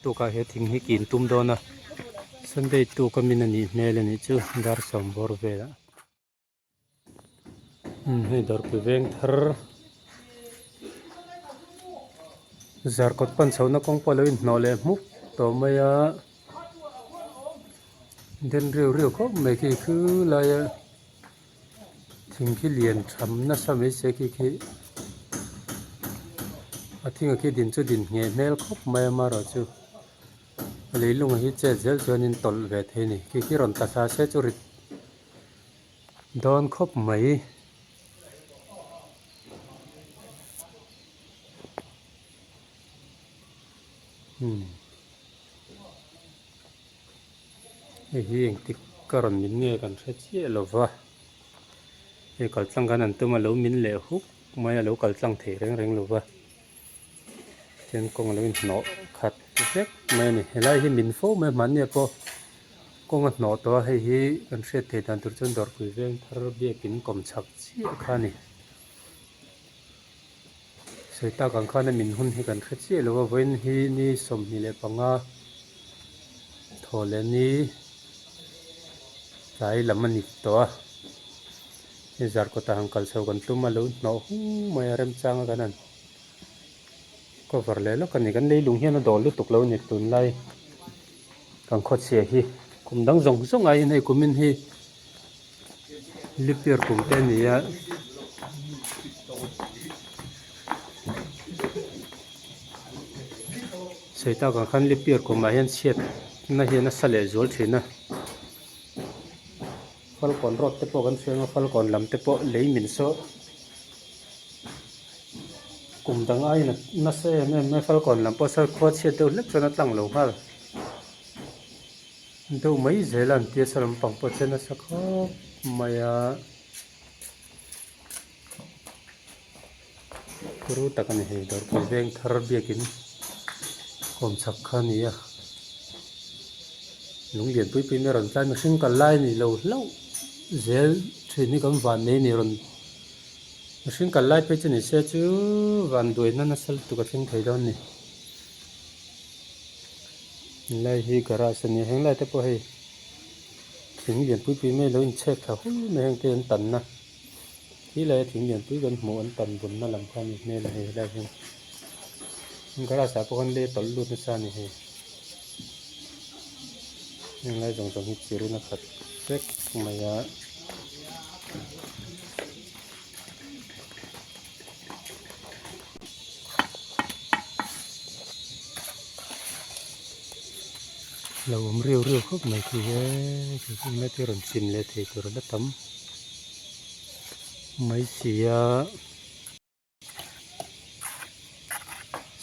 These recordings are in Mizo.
Tukah he thing hi kin tum dawn a, Sunday tuk a min a nih hmel a nih chu dar sawm bawr velah. Umm hei dawrpui veng thar zarkawt pan chhohna kawng pawh a lo inhnawh leh hmuk tawh mai a, den riau riau khawp mai khi khulaia thing khi lian tham nasa mai se khi khi a thing a khi din chu din ngheh hmel khawp mai a amaherawhchu a leilung hi chet zel chuanin tawlh ve thei a ni khi khi rawn ta thla se chu rit dawn khawp mai. Umm hei hi engtik ka rawn min nge kan hre chiah lo va hei kal tlang khan an tum a lo min leh huk mai a lo kal tlang thei reng reng lo va chuan kawng a lo inhnawh khat vek mai a ni helai hi min fo mai hmanni ah pawh kawng a hnawh tawh a hei hi kan hriat theih dan tur chuan dawrpui veng thar biakin kawm chhak chiah kha a ni. Sawi tak ang khan a min hun hi kan hre chiah lo a, vawiin hi ni 25 thaw leh ni tlai lam a ni tawh a, hei zarkawtah han kal chho kan tum a lo hnawh hung mai a remchang a kan han cover leh lawk a ni, kan leilung hian a dawl lutuk lo a ni tunlai kan khawchhia hi kum dang zawng zawng aiin hei kumin hi. Lipir kum te a ni a sawi tak ang khan lipir kum ah hian chhiat na hi a nasa leh zual thin a falkawn road te pawh kan hria ang a falkawn lam te pawh lei min saw kum dang aiin a nasa em em mai falkawn lam pawh saw khua chhiat deuh hlek chuan a tlang lo nghal. Deuh mai zel a an tia saw lampang pawh chuan nasa khawp mai a turu tak a ni hei dawrpui veng thar biakin kawm chhak kha a ni a lung lian pui pui mai a rawn tlai mihring kal lai a ni lo hlauh zel thin hi kan van nei a ni rawn mihring kal lai phei chu ni se chu van duaina nasa lutuk a thleng thei dawn a ni. Helai hi garage a ni a henglai te pawh hei thing lian pui pui mai lo inchhek thla hul mai heng te an tanna khi laia thing lian pui kan hmuh an tan bunna lam kha a ni hmel a hei helai hian garage ah pawh khan lei a tawlh lut nasa a ni hei henglai zawng zawng hi chirin a khat vek mai a. Lo awm riau riau khawp mai khi he thingkung lai te rawn chim leh thei tur a la tam mai si a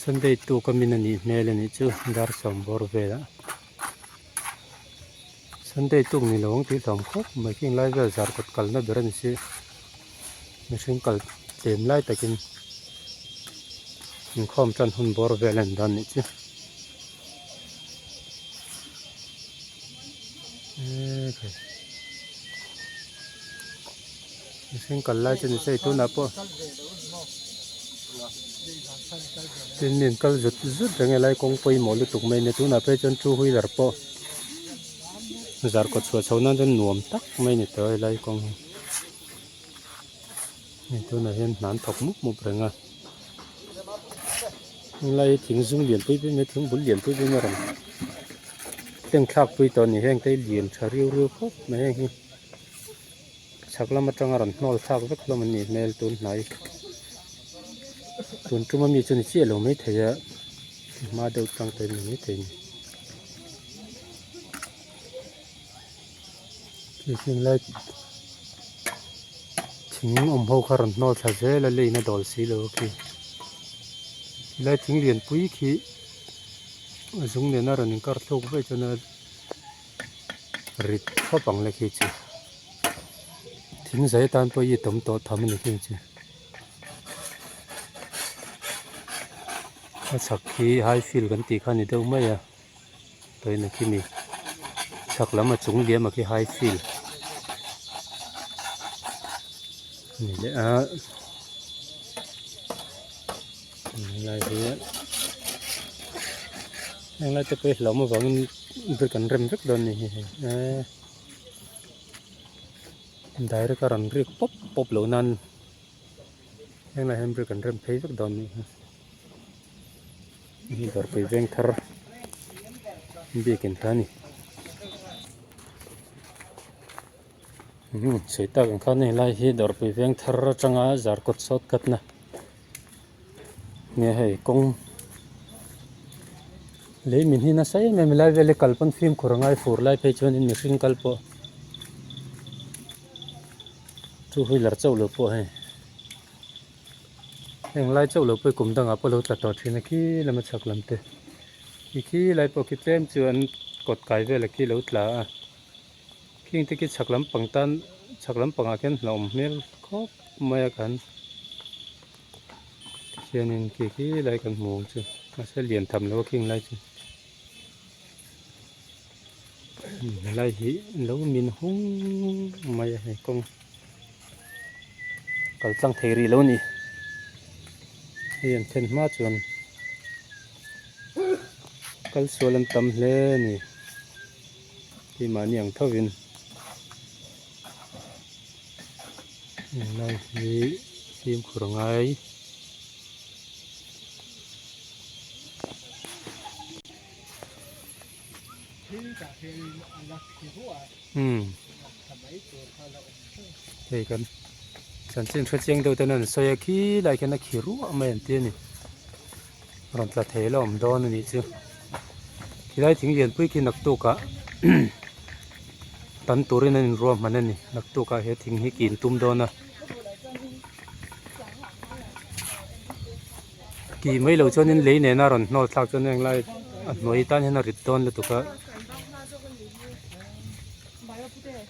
Sunday tuk a min a nih hmel a nih chu dar sawm bawr velah Sunday tuk ni lo ang tih hlawm khawp mai khi lai vel zar kawt kalna ber a ni si. Mihring kal tlem lai takin inkhawm tan hun bawr vel a ni dawn nih chu. Ekhai mihring kal lai chu ni se tunah pawh tin mi an kal zut zut reng e lai kawng pawimawh lutuk mai a nia tunah phei chuan two wheeler pawh zarkawt chhuah chho nan chuan nuam tak mai a ni tawh helai kawng hi. Hei tunah hian hna an thawk mup mup reng a helai hi thing zum lian pui pui mai thing bul lian pui pui mai a rawn tleng thlak pui tawh a ni heng te hi lian tha riau riau khawp mai heng hi chhak lam atanga rawn hnawl thlak vek hlawm an nih hmel tun hnai tun tuma mi chu ni chiah lo maithei a hma deuh tang te ni maithei a ni. Heng lai thing awm ho kha rawn hnawl thla zel a leiin a dawl si lo a khi helai thing lian pui khi a zung nena rawn inkar thluk vaih chuan a rit khawp ang le khi chu thing zai atan pawh i tawm tawh tham a ni khi chu a chhak khi high field kan tih kha a ni deuh mai a. Tawina khi mi chhak lam a chung liam a khi high field a ni leh a helai hi. Heng lai te pawh hi hlauhawm avangin brick an rem vek dawn a ni hi hei eee direct a rawn rik pawp pawp loh nan heng lai hian brick an rem phei vek dawn a nih hi hei hi dawrpui veng thar biakin kha a ni. Umm sawi tak ang khan hei lai hi dawrpui veng thar atanga zarkawt sawt katna nia hei kawng lei min hi nasa em em helai vel hi kal pawn fimkhur a ngai fur lai phei chuanin mihring kal pawh two wheeler chauh lo pawh hei heng lai chauh lo pawh hi kum dangah pawh a lo tla tawh thin a khi lama chhak lam te khi khi lai pawh khi tlem chu an kawt kai vel a khi lo tla a. Khing te khi chhak lampang tan chhak lampangah khian hlauhawm hmel khawp mai a kan khianin khi khi lai kan hmu ang chu mahse lian tham lo a khing lai chu helai hi lo min hung mai a hei kawng kal tlang thei rih lo a ni hei an thlen hma chuan kal sual an tam hle a ni. Keimahni ang thovin helai hi fimkhur a ngai. Hei kan chanchin hre chiang deuh ten an sawi a khilai khian a khi ruah mai an ti a ni. Rawn tla thei la awm dawn a nih chu khilai thing lianpui khi naktukah tam turin an inruah hman a ni naktukah he thing hi kin tum dawn a ki mai lo chuanin lei nena rawn hnawl thlak chuan heng lai a hnuai tan hian a rit dawn lutuk a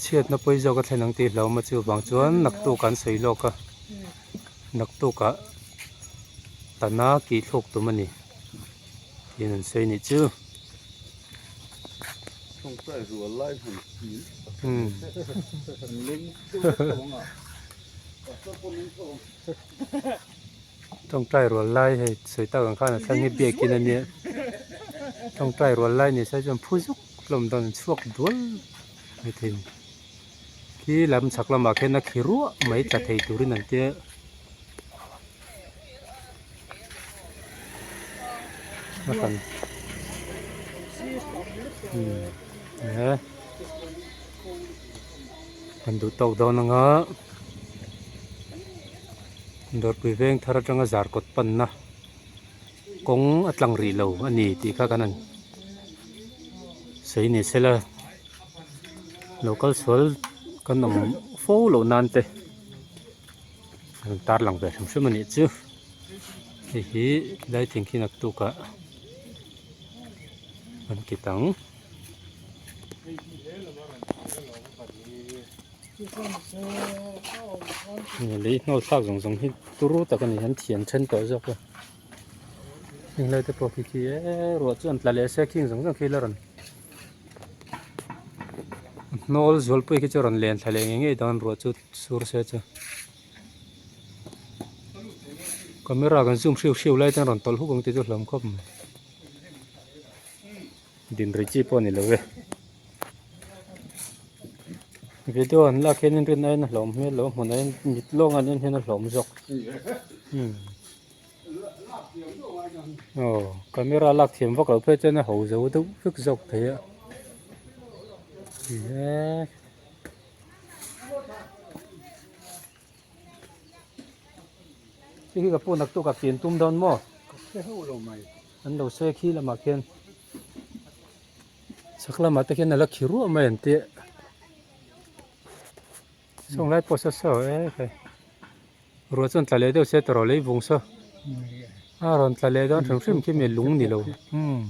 chhiatna pawi zawk a thlen ang tih hlauhawm a chuvang chuan naktuk an sawi lawk a. Naktukah tana kih thluk tum a ni tiin an sawi nih chu. Tawngtai rual lai hei sawi tak ang khan a thlang hi biakin a nia tawngtai rual lai ni se chuan phu zuk hlawm dawn chhuak dual mai thei a ni. Khi lam chhak lamah khian a khi ruah mai tla thei turin an tia a hran umm e kan duh tawk dawn anga dawrpui veng thar atanga zarkawt panna kawng a tlang rih lo a ni tih kha kan han sawi ni sela. Lo kal sual kan awm fo loh nan te an tar lang ve hrim hrim a nih chu hei hi lai thing khi naktuk ah an ti tang. Lei hnawl thlak zawng zawng hi turu tak a ni an thian then tawh zawk a heng lai te pawh khi khi eee ruah chu an tla leh se khing zawng zawng khi la rawn. Hnawl zualpui khi chu rawn len thla leh ngei ngei dawn ruah chu sur se chu camera kan zoom hriau hriau lai chuan rawn tawlh huk ang tih chu hlawm khawp mai din ri chi pawh a ni lo e video an lak hian in rin aiin a hlawm hmel lo a hmun aiin mit lawng an en hian a hlawm zawk umm. Aw camera lak thiam vak loh phei chuan a ho zo deuh vek zawk thei a eee hei hi ka pu naktuk a pian tum dawn maw an lo sawi khi lamah khian chhak lamah te khian a la khi ruah mai an tia saw lai pawh saw saw e khai. Ruah chuan tla leh deuh se tawrh lei vung saw a rawn tla leh dawn hrim hrim khi mi lung ni lo umm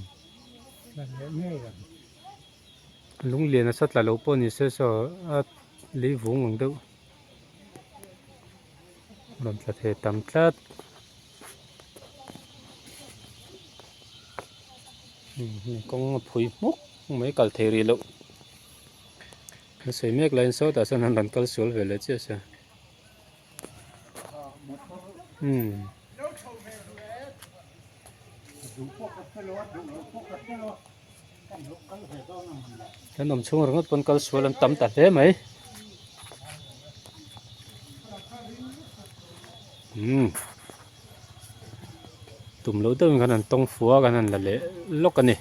lung lian a sa tla lo pawh ni se saw a lei vung ang deuh rawn tla thei tam tlat umm kawng a phui hmuk mai kal thei rih loh an sawi mek laiin sawtah sawn an rawn kal sual ve leh chiah sia. Kan awm chhung ringawt pawn kal sual an tam ta hle mai. Umm tum loh deuhin khan an tawng fua a kan han la leh lawk a ni.